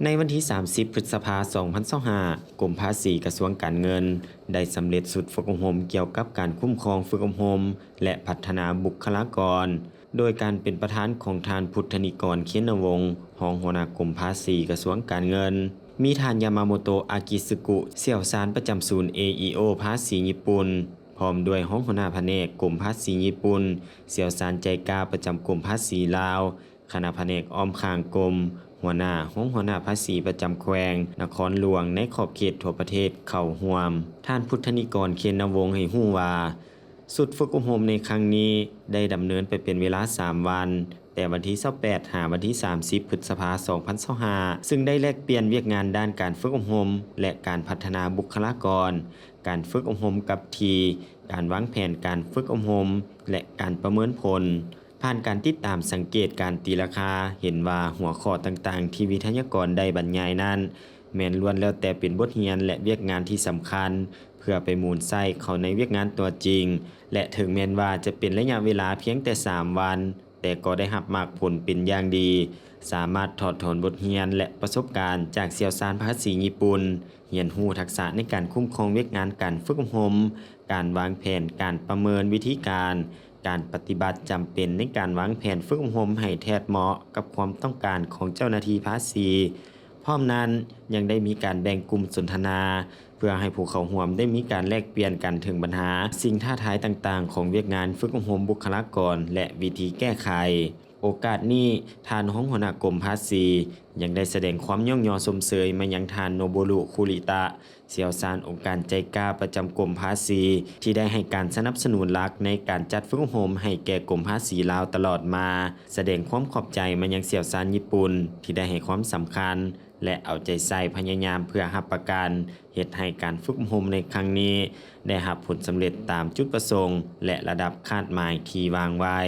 ໃນວັນທີສາມສິບ ພຶດສະພາ ສອງພັນຊາວຫ້າ ກົມພາສີກະຊວງການເງິນ ໄດ້ສຳເລັດຊຸດຝຶກອົບຮົມກ່ຽວກັບການຄຸ້ມຄອງຝຶກອົບຮົມ ແລະ ພັດທະນາບຸກຄະລາກອນ ໂດຍການເປັນປະທານຂອງທ່ານ ພຸດທະນິກອນ ເຄນນະວົງ ຮອງຫົວໜ້າກົມພາສີກະຊວງການເງິນ, ມີທ່ານ ຢາມາໂມໂຕະ ອາກິຊຶກຸ ຊ່ຽວຊານປະຈຳສູນ ເອອີໂອ ພາສີຍີ່ປຸ່ນ, ພ້ອມດ້ວຍຮອງຫົວໜ້າພະແນກກົມພາສີຍີ່ປຸ່ນ, ຊ່ຽວຊານໄຈກາປະຈຳກົມພາສີລາວ, ຄະນະພະແນກອ້ອມຂ້າງກົມ, ຫົວໜ້າ, ຮອງຫົວໜ້າພາສີປະຈຳແຂວງ, ນະຄອນຫຼວງ ໃນຂອບເຂດທົ່ວປະເທດເຂົ້າຮ່ວມ. ທ່ານ ພຸດທະນິກອນ ເຄນນະວົງ ໃຫ້ຮູ້ວ່າ, ຊຸດຝຶກອົບຮົມໃນຄັ້ງນີ້ໄດ້ດຳເນີນໄປເປັນເວລາສາມວັນ, ແຕ່ວັນທີຊາວແປດ ຫາວັນທີສາມສິບ ພຶດສະພາ ສອງພັນຊາວຫ້າ ຊຶ່ງໄດ້ແລກປ່ຽນວຽກງານດ້ານການຝຶກອົບຮົມ ແລະ ການພັດທະນາບຸກຄະລາກອນ, ການຝຶກອົບຮົມກັບທີ່, ການວາງແຜນການຝຶກອົບຮົມ ແລະ ການປະເມີນຜົນ. ຜ່ານການຕິດຕາມສັງເກດການຕີລາຄາ, ເຫັນວ່າຫົວຂໍ້ຕ່າງໆທີ່ວິທະຍາກອນໄດ້ບັນຍາຍນັ້ນ ແມ່ນລ້ວນແລ້ວແຕ່ເປັນບົດຮຽນ ແລະ ວຽກງານທີ່ສຳຄັນ ເພື່ອໄປໝູນໃຊ້ເຂົ້າໃນວຽກງານຕົວຈິງ ແລະ ເຖິງແມ່ນວ່າຈະເປັນໄລຍະເວລາພຽງແຕ່ສາມວັນ, ແຕ່ກໍໄດ້ຮັບໝາກຜົນເປັນຢ່າງດີ, ສາມາດຖອດຖອນບົດຮຽນ ແລະ ປະສົບການຈາກຊ່ຽວຊານພາສີຍີ່ປຸ່ນ, ຮຽນຮູ້ທັກສະໃນການຄຸ້ມຄອງວຽກງານການຝຶກອົບຮົມ, ການວາງແຜນ, ການປະເມີນວິທີການ, ການປະຕິບັດຈຳເປັນໃນການວາງແຜນຝຶກອົບຮົມໃຫ້ແທດເໝາະກັບຄວາມຕ້ອງການຂອງເຈົ້າໜ້າທີ່ພາສີ. ພ້ອມນັ້ນ, ຍັງໄດ້ມີການແບ່ງກຸ່ມສົນທະນາ ເພື່ອໃຫ້ຜູ້ເຂົ້າຮ່ວມໄດ້ມີການແລກປ່ຽນກັນເຖິງບັນຫາ, ສິ່ງທ້າທາຍຕ່າງໆຂອງວຽກງານຝຶກອົບຮົມບຸກຄະລາກອນ ແລະ ວິທີແກ້ໄຂ. ໂອກາດນີ້, ທ່ານຮອງຫົວໜ້າກົມພາສີ ຍັງໄດ້ສະແດງຄວາມຍ້ອງຍໍຊົມເຊີຍມາຍັງທ່ານ ໂນໂບລຸ ຄຸລິຕະ ຊ່ຽວຊານອົງການໄຈກາປະຈຳກົມພາສີ ທີ່ໄດ້ໃຫ້ການສະໜັບສະໜູນຫຼັກໃນການຈັດຝຶກອົບຮົມໃຫ້ແກ່ກົມພາສີລາວຕະຫຼອດມາ, ສະແດງຄວາມຂອບໃຈມາຍັງຊ່ຽວຊານຍີ່ປຸ່ນ ທີ່ໄດ້ໃຫ້ຄວາມສຳຄັນ ແລະ ເອົາໃຈໃສ່ພະຍາຍາມເພື່ອຮັບປະກັນ ເຮັດໃຫ້ການຝຶກອົບຮົມໃນຄັ້ງນີ້ໄດ້ຮັບຜົນສຳເລັດຕາມຈຸດປະສົງ ແລະ ລະດັບຄາດໝາຍທີ່ວາງໄວ້.